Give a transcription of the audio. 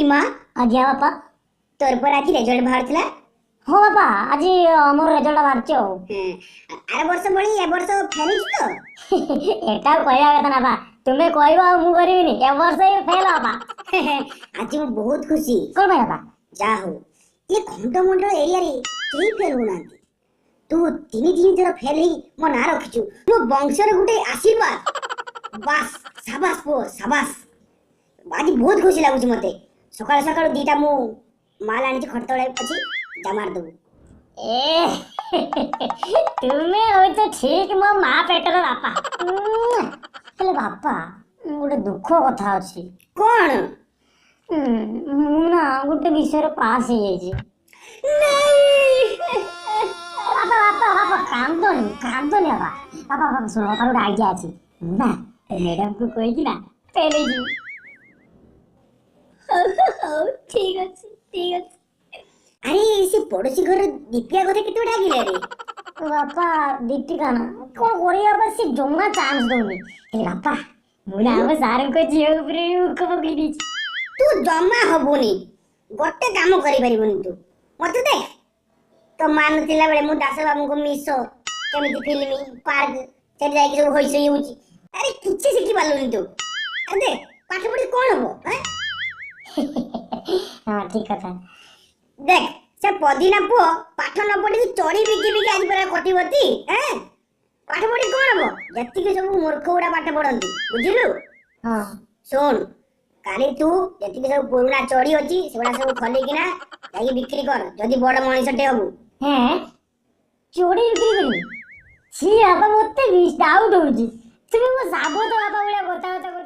ଭୀମା। ଆଜ୍ଞା ବାପା। ତୋର ପରା ଆଜି ରେଜଲ୍ଟ ବାହାରିଥିଲା? ହଁ ବାପା, ଆଜି ମୋର ରେଜଲ୍ଟ ବାହାରିଛି। ଆଉ ଆର ବର୍ଷ ଭଳି ଏ ବର୍ଷ ଫେରିଛୁ ତ? ଏଟା କହିବା କଥା ନା ବାପା, ତୁମେ କହିବ ଆଉ ମୁଁ କରିବିନି? ଏ ବର୍ଷ ବି ଫେଲ ବାପା। ଆଜି ମୁଁ ବହୁତ ଖୁସି। କଣ ପାଇଁ ବାପା? ଯାହା ହଉ, ଏ ଖଣ୍ଡମଣ୍ଡଳ ଏରିଆରେ କେହି ଫେଲ ହଉନାହାନ୍ତି, ତୁ ତିନି ତିନି ଥର ଫେଲ ହେଇ ମୋ ନାଁ ରଖିଛୁ, ମୋ ବଂଶର ଗୋଟେ ଆଶୀର୍ବାଦ। ବାସ୍, ସାବାସ ପୁଅ, ସାବାସ। ଆଜି ବହୁତ ଖୁସି ଲାଗୁଛି ମତେ। ସକାଳୁ ସକାଳୁ ଦିଟା ମୁଁ ମାଲ ଆଣିଛି, ଖଟ ତଳେ ଅଛି, ଯା ମାରିଦେବୁ। ଏ ତୁମେ ହଉଛ ଠିକ ମୋ ମା ପେଟର ବାପା। ହେଲେ ବାପା, ଗୋଟେ ଦୁଃଖ କଥା ଅଛି। କଣ? ମୁଁ ନା ଗୋଟେ ବିଷୟରେ ପାସ୍ ହେଇଯାଇଛି। ବାପା, ବାପା, ବାପା, କାନ୍ଦନି, କାନ୍ଦନି ବାପା। ବାପା, ବାପା, ଶୁଣ ବାପା, ଗୋଟେ ଆଇଡିଆ ଅଛି। ମୁଁ ନା ମ୍ୟାଡାମକୁ କହିକି ନା ଫେଲ ହେଇଯିବି। ହଉ, ଠିକ ଅଛି, ଠିକ ଅଛି। ଆରେ, ସେ ପଡୋଶୀ ଘର ଦୀପିକା କଥା କେତେବେଳେ ଡାକିଲେ ରେ? ବାପା, ଦୀପିକା ନା କଣ କରିବା ବାପା, ସେ ଜମା ଚାନ୍ସ ଦଉନି। ହେଲେ ବାପା, ମୁଁ ନା ଆମ ସାରଙ୍କ ଝିଅ ଉପରେ ମୁଖ ପକେଇ ଦେଇଛି। ତୁ ଜମା ହବୁନି, ଗୋଟେ କାମ କରିପାରିବୁନି ତୁ। ମତେ ଦେଖ, ତୋ ମା ନଥିଲା ବେଳେ ମୁଁ ଦାସ ବାବୁଙ୍କ ମିଶ କେମିତି ଫିଲ୍ମ ପାର୍କ ସେଠି ଯାଇକି ସବୁ ହଇସଇ ହଉଛି। ଆରେ, କିଛି ଶିଖି ପାରିଲୁନି ତୁ। ଆରେ ଦେଖ, ପାଠ ପଢି କଣ ହବ? ହଁ, ଠିକ କଥା। ଦେଖ, ସେ ପଦିନା ପୁଅ ପାଠ ନ ପଢିକି ଚଢି ବିକି ବିକି ଆଜି ପୁରା କୋଟିପତି। ଏଁ ପାଠ ପଢି କଣ ହବ? ଯେତିକି ସବୁ ମୂର୍ଖ ଗୁଡା ପାଠ ପଢନ୍ତି, ବୁଝିଲୁ? ହଁ। ଶୁଣ, କାଲି ତୁ ଯେତିକି ସବୁ ପୁରୁଣା ଚଢି ଅଛି ସେଗୁଡା ସବୁ ଖୋଲିକିନା ଯାଇକି ବିକ୍ରି କର, ଯଦି ବଡ ମଣିଷଟେ ହବୁ। ହେଁ, ଚୋରି ବିକ୍ରି କରିବି? ଛି ବାପା, ମତେ ଡାଉଟ୍ ହଉଛି ତୁମେ ମୋ ସାବତ ବାପା ଭଳିଆ କଥାବାର୍ତ୍ତା କରୁଛ।